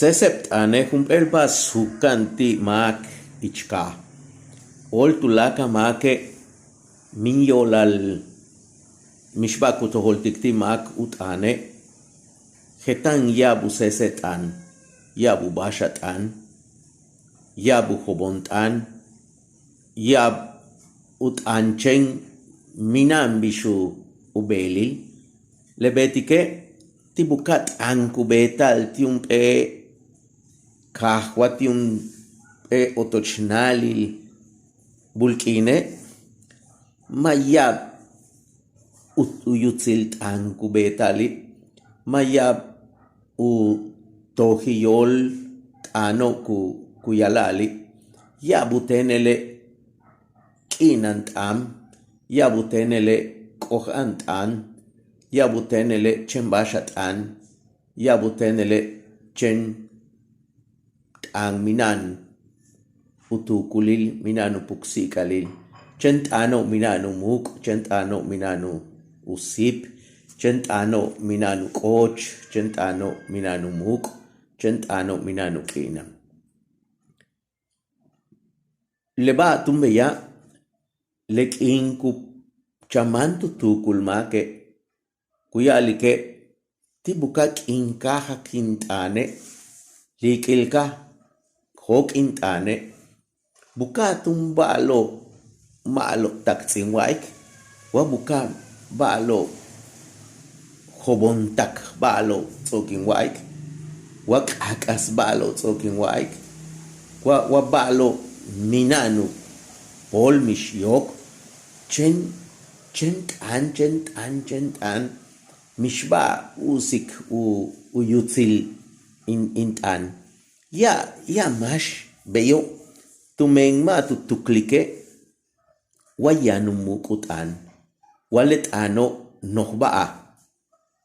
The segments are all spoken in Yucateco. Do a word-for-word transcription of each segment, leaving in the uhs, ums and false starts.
Séeseb t'aane' jump'éel ba'al suuka'an ti' máak ich kaaj. Óol tuláakal máake' míin yo'olal mix ba'al ku tojoltik ti' máak u t'aane', je'el táan ya'ab u séeseb t'aan, ya'ab u báaxal t'aan, ya'ab u jobon t'aan, ya'ab u t'aan chéen mina'an bix u beelil. Le beetike' ti' buka'aj t'aan ku beeta'al ti' jump'éel kaaj wa ti' jump'éel otoch naalil bul k'iine', ma' ya'ab u u yutsil t'aan ku beeta'ali', ma' ya'ab u tojil yóol t'aano' ku ku ya'ala'ali', ya'ab u téenele' k'i'inan t'aan, ya'ab u téenele' k'oja'an t'aan, ya'ab u téenele' chéen báaxal t'aan, ya'ab u téenele' chéen t'aan mina'an u tuukulil, mina'an u puksi'ik'alil, chéen t'aano' mina'an u muuk', chéen t'aano' mina'an u síip, chéen t'aano' mina'an u k'ooch, chéen t'aano' mina'an u muuk', chéen t'aano' mina'an u k'i'inan. Le ba'al túun beya', le k'iin ku chan máan tu tuukul máake' ku ya'alike' ti' buka'aj k'iin káajak in t'aane', liik'il kaaj, jóok' in t'aane', buka'aj túun ba'alo'ob ma'alob tak ts'o'ok in wa'ik, wa buka'aj ba'alo'ob jobon tak ba'alo'ob ts'o'ok in wa'ik, wa k'aak'as ba'alo'ob ts'o'ok in wa'ik, wa wa ba'alo'ob mina'an u pool mix yook, chéen chéen t'aan, chéen t'aan, chéen t'aan, mix ba'al u'usik u u yutsil in in t'aan. Ya'ab ya'ab máax beyo', tumen ma' tu tuklike' wa yaan u muuk' u t'aan, wa le t'aano' noj ba'al,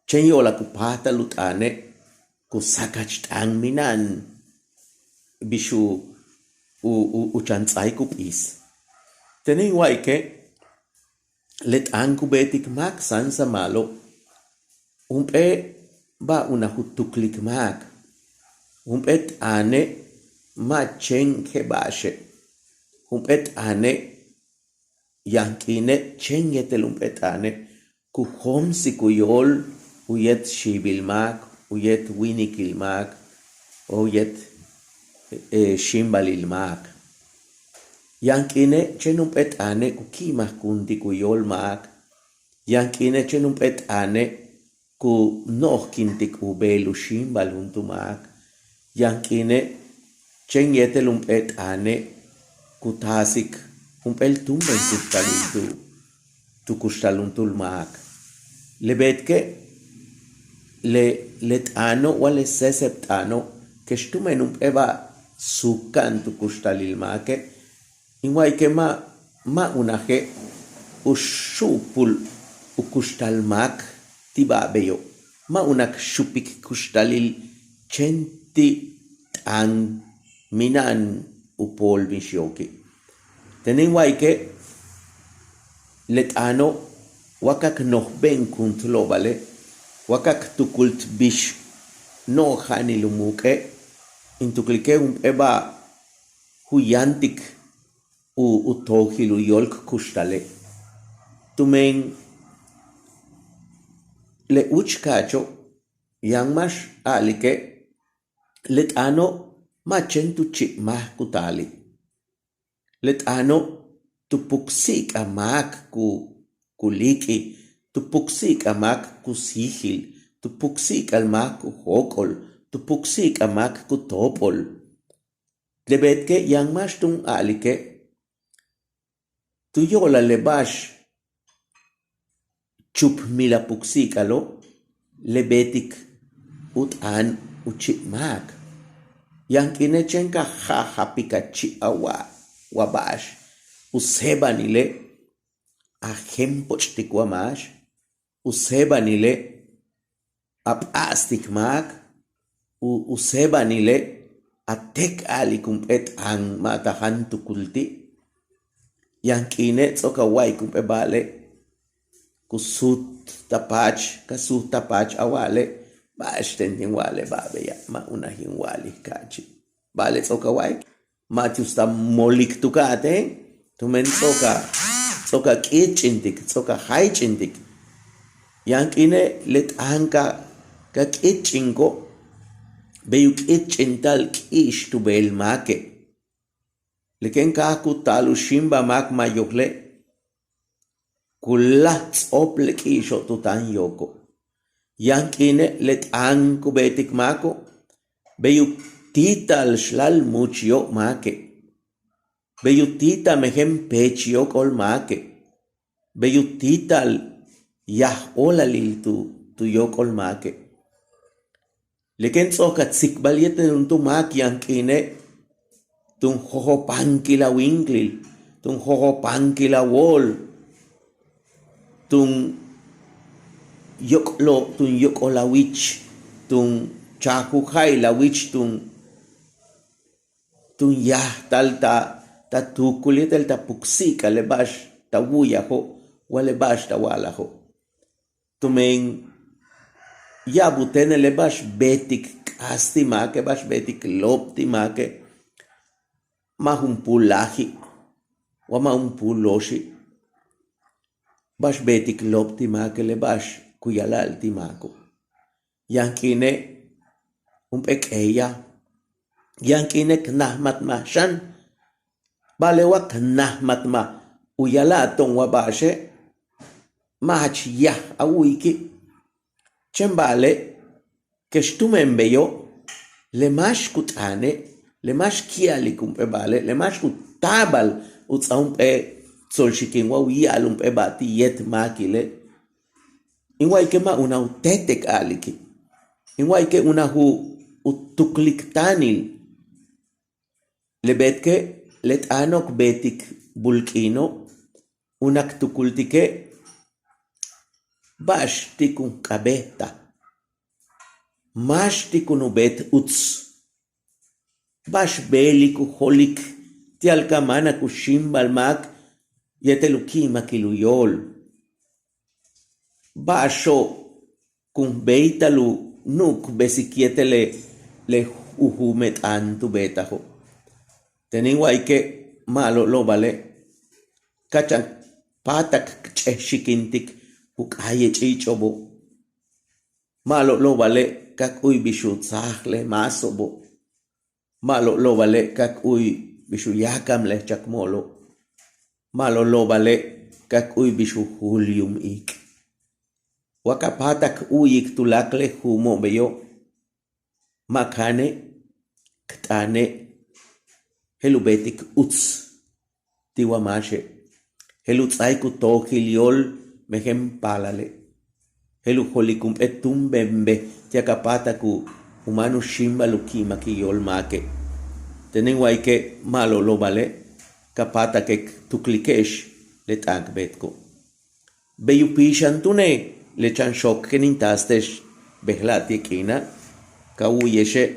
chéen yo'olal ku páajtal u t'aane' ku sakach t'aan mina'an bix u u u chan ts'áaik u p'iis. Tene' in wa'ike' le t'aan ku beetik máak sáansa ma'alob, jump'éel ba'al unaj u tuklik máak, jump'éel t'aane' ma' chéen je'el ba'axe', jump'éel t'aane' yaan k'iine' chéen yéetel jump'éel t'aane' ku jo'omsik u yóol u yéet xiibil máak, u yéet wíinikil máak, u yéet xíimbalil máak. Yaan k'iine' chéen jump'éel t'aane' ku ki'imajuntikuntike' u yóol máak, yaan k'iine' chéen jump'éel t'aane' ku no'ojkintik u beel u xíimbal juntúul máak, yaan k'iine' chéen yéetel jump'éel t'aane' ku taasik jump'éel túumben kuxtalil tu tu kuxtal juntúul máak. Le beetike' le le t'aano' wa le séeseb t'aano' kex tumen jump'éel ba'al suuka'an tu kuxtalil máake', in wa'ike' ma' ma' unaje' u xu'upul u kuxtal máak ti' ba'al beyo', ma' unak xupik kuxtalil chéen ti' t'aan mina'an u pool mix yooki'. Tene' in wa'ike' le t'aano' wa ka k nojbe'enkuntlo'obale', wa ka k tukult bix no'oja'anil u muuk'e', in tuklike' jump'éel ba'al ju yáantik u u tojil u yóol k kuxtale'. Tumen le úuch ka'acho' yaan máax a'alike' le t'aano' ma' chéen tu chip máak ku taali'. Le t'aano' tu puksi'ik'al máak ku ku líik'i, tu puksi'ik'al máak ku síijil, tu puksi'ik'al máak ku jóok'ol, tu puksi'ik'al máak ku tóop'ol. Le beetike' yaan máax túun a'alike' tu yo'olal le ba'ax chupmil a puksi'ik'alo' le beetik u t'aan u chip máak. Yaan k'iine' chéen ka ja'ajapik a chip a wa wa ba'ax, u séebanile' a jéempoch'tik wa máax, u séebanile' a p'a'astik máak, u u séebanile' a téek a'alik jump'éel t'aan ma' ta jáan tukul ti'. Yaan k'iine' ts'o'ok a wa'ik jump'éel ba'ale' ku suut ta paach, ka suut ta paach a wa'ale' Ba'axten tin wa'ale' ba'ax beya', ma' unaj in wa'alij ka'achi'. Ba'ale' ts'o'ok a wa'ik, ma' ti' uts ta molik tu ka'atéen, tumen ts'o'ok a ts'o'ok a k'i'ich'intik, ts'o'ok a jaych'intik. Yaan k'iine' le t'aan ka ka k'i'ich'inko', bey u k'i'ich'inta'al k'i'ix tu beel máake'. Le kéen kaaj ku taal u xíimbal máak ma' yojle', ku láaj ts'o'op le k'i'ixo' tu táan yooko'. Yaan k'iine' le t'aan ku beetik máako', bey u tíita'al xlal múuch yóok'ol máake', bey u tíita'al mejen peech yóok'ol máake', bey u tíita'al yaj óolalil tu tu yóok'ol máake'. Le kéen ts'o'ok a tsikbal yéetel juntúul máak yaan k'iine' tun jojopankil a wíinklil, tun jojopankil a wóol, tun yóok'lo' tun yóok'ol a wich, tun chaaj u ja'il a wich, tun tun yajtal ta ta tuukul yéetel ta puksi'ik'al le ba'ax ta wu'uyajo' wa le ba'ax ta wa'alajo'. Tumen ya'ab u téene' le ba'ax beetik k'aas ti' máake', ba'ax beetik loob ti' máake', ma' jumpúul laaji' wa ma' jumpúul looxi'. Ba'ax beetik loob ti' máake' le ba'ax ku ya'ala'al ti' máako'. Yaan k'iine' jump'éel k'eeyaj, yaan k'iine' k najmatmaj xan. Ba'ale' wa k najmatmaj u ya'ala'al to'on wa ba'axe', ma' jach yaj a wu'uyiki'. Chéen ba'ale' kex tumen beyo', le máax ku t'aane', le máax ki'alik jump'éel ba'ale', le máax ku táabal u ts'áaj jump'éel tsool xikin wa u ya'al jump'éel ba'al ti' yéet máakile', in wa'ayike' ma' unaj u téetek a'aliki'. In wa'ayike' unaj u tuklik táanil. Le beetike' le t'aano' k beetik bul k'iino', unaj k tukultike' ba'ax ti' kun k'a'abéetaj, máax ti' kun u beet uts, ba'ax beel ku jolik ti'al ka máanak u xíimbal máak yéetel u ki'imakil u yóol. Ba'axo' kun béeytal u nu'ukbesik yéetel le le jujume' t'aan tu beetajo'. Ten in wa'ayike' ma'alob lóobale' ka chan páatak k ch'éej xikintik u k'aayech ich'obo'. Ma'alob lóobale' ka k u'uy bix u tsaaj le máaso'obo'. Ma'alob lóobale' ka k u'uy bix u yáak'ab le chakmo'olo'. Ma'alob lóobale' ka k u'uy bix u jul yuum iik'. Wa ka páatak k u'uyik tuláakal le jujumo' beyo', ma' ka'ane' k t'aane' je'el u beetik uts ti' wa máaxe', je'el u ts'áaik u tojil yóol mejen paalale', je'el u jolik jump'éel túumben bej ti'al ka páatak u máan u xíimbal u ki'imakil yóol máake'. Ten in wa'ayike' ma'alob lóobale' ka páatak k tuklike'ex le t'aan k beetiko'. Bey u pixan túune' le chan xook kéen in taas te'ex bejla'e' ti' k'iina', ka wu'uye'exe'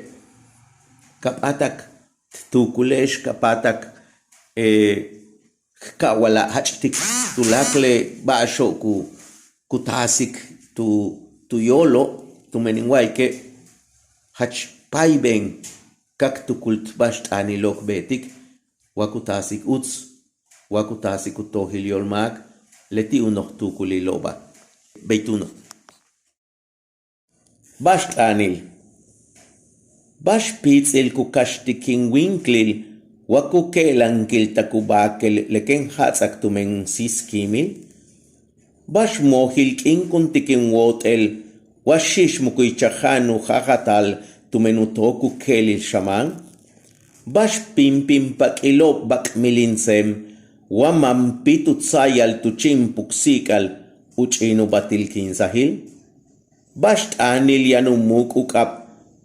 ka páatak k tuukule'ex, ka páatak k ka'awala'ach'tik tuláakal le ba'axo'ob ku ku taasik tu tu yóolo'. Tumen in wa'ayike' jach páayben ka k tukult ba'ax t'aanilo'ob k beetik, wa ku taasik uts, wa ku taasik u tojil yóol máak, leti' u noj tuukulilo'oba'. Bey túuno'. Ba'ax t'aanil. Ba'ax piits'il ku kaxtik in wíinklil wa ku ke'elankilta'ak u baakel le kéen ja'ats'ak tumen síis kíimil. Ba'ax mojil k'iinkuntik in wo'otel wa xi'ix muk u ichaja'an u jaajata'al tumen u took u ke'elil xamáan. Ba'ax píimpin pak'ilo'ob bak'mil in tseem wa mampit u tsa'ayal tu chíim puksi'ik'al u ch'in u batilkinsajil. Ba'ax t'aanil yaan u muuk' u k'ab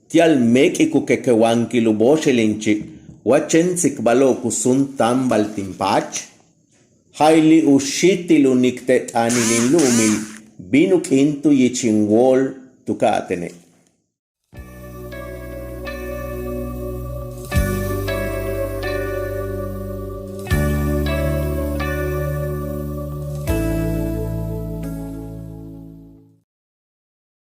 ti'al méek'ik u kekewankil u booxel in chi' wa chéen tsikbalo'ob ku sun táambal tin paach. Jayli' u xíitil u nikte' t'aanil in lu'umil bin u k'iin tu yich in wóol tu ka'atene'.